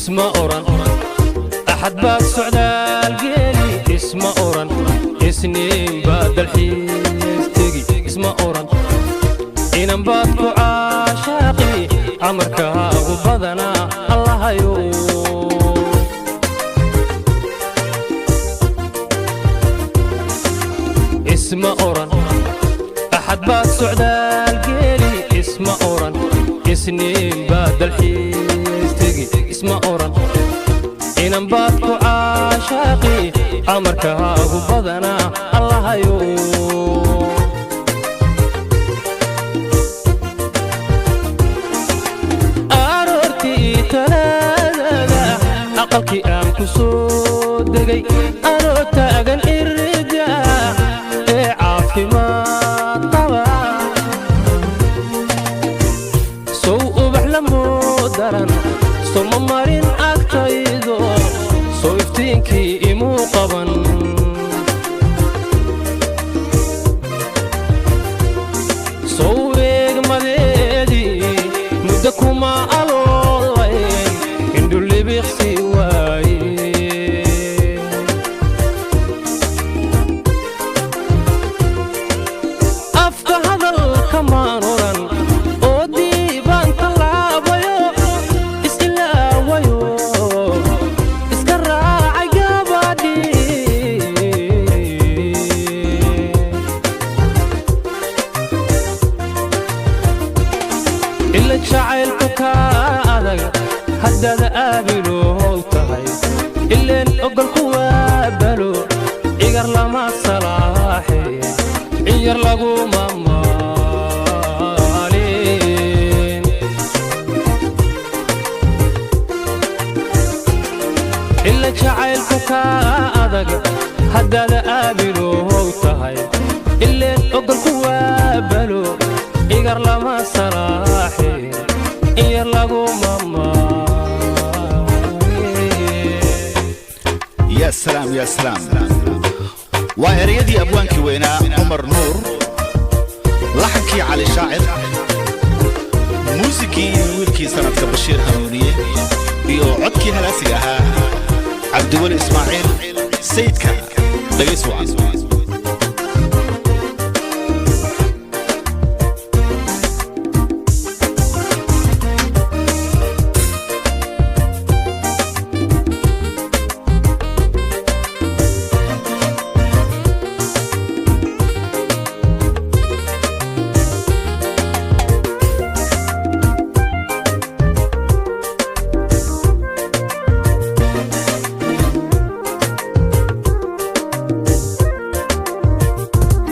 Isma oran Axad baad socdaal geeli, isma oran Isniin baad dalxiis tegi, isma oran inan baad ku caashaaqi. Amarkaagu badanaa, Allahayow. Isma oran Axad baad socdaal geeli, isma oran Isniin baad dalxiis tegi, isma oran inan baad ku caashaaqi. Amarkaagu badanaa, Allahayow. Aroortii Talaadada aqalkii aan ku soo degay, anoo taagan irida ee caafimaad qaba, sow ubax lamuu daran soma marin agtaydo, sow iftiinkii imuu qaban. Sow eegmadeedii muddo kuma aloolayn, indhulibiqsi waaye. Afka hadalka maan oran oo diibaan tallaabayo, is-ilaawayo, iska raacay gabadhii. Ila jacaylku kaa adag haddaad aabilow tahay, ileen ogolku waa balo, igar lama salaaxe, in yar laguma maalin. Ila jacaylku kaa adag haddaad aabilow tahay, ileen ogolku waa balo, igar lama salaaxe, in yar laguma maalin. Yaa salaam, yaa salaam! Waa ereyadii abwaankii weynaa Cumar Nuur, laxankii Cali Shaacir, muusikii iyo wiilkii sanadka Bashiir Hanuuniye, iyo codkii halaasiga ahaa Cabdiweli Ismaaciil Sayidka. Dhagays wacan.